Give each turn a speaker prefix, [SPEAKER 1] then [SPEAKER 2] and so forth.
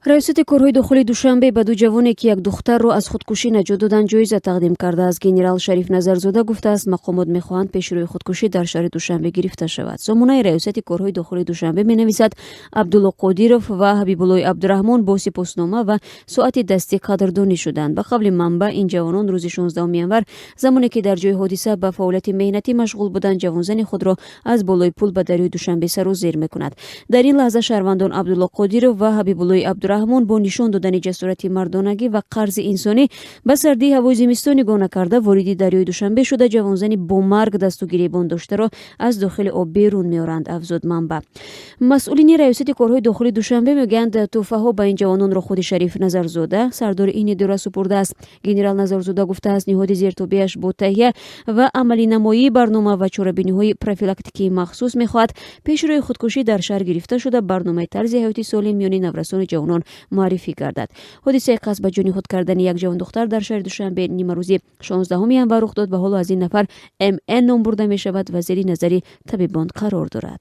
[SPEAKER 1] Раёсати корҳои дохилии Душанбе ба ду ҷавоне, ки як духтарро аз худкушӣ наҷот доданд, ҷоиза тақдим кардааст. Генерал Шариф Назарзода гуфтааст, мақомот мехоҳанд пеши рӯи худкушӣ дар шаҳри Душанбе гирифта шавад. Сомонаи Раёсати корҳои дохилии Душанбе менависад, Абдулло Қодиров ва Ҳабибуллои Абдураҳмон бо сипоснома ва соати дастӣ қадрдонӣ шуданд. Ба қавли манбаъ, ин ҷавонон рӯзи 16 январ, замоне ки дар ҷои ҳодиса ба фаъолияти меҳнатӣ машғул буданд, ҷавонзани худро аз болои пул ба дарёи Душанбе сарозер мекунад. Дар ин лаҳза шаҳрвандон Абдулло Қодиров ва Ҳабибуллои Абдураҳмон бо нишон додани ҷасорати мардонагӣ ва қарзи инсонӣ ба сардии ҳавои зимистон нигоҳ накарда, вориди дарёи Душанбе шуда, ҷавонзани бо марг дасту гиребон доштаро аз дохили об берун меоранд, афзуд манбаъ. Масъулини Раёсати корҳои дохилии Душанбе мегӯянд, тӯҳфаҳо ба ин ҷавононро худи Шариф Назарзода, сардори ин идора, супурдааст. Генерал Назарзода гуфтааст, ниҳоди зертобеаш бо таҳия ва амалинамоии барнома ва чорабиниҳои профилактикии махсус мехоҳад пеши рӯи худкушӣ дар шаҳр гирифта шуда, барномаи тарзи ҳаёти солим миёни наврасону ҷавонон муаррифӣ гардад. Ҳодисаи қасд ба ҷони худ кардани як ҷавондухтар дар шаҳри Душанбе нимарӯзи 16 январ рух дод ва ҳоло аз ин нафар МН ном бурда мешавад ва зери назари табибон қарор дорад.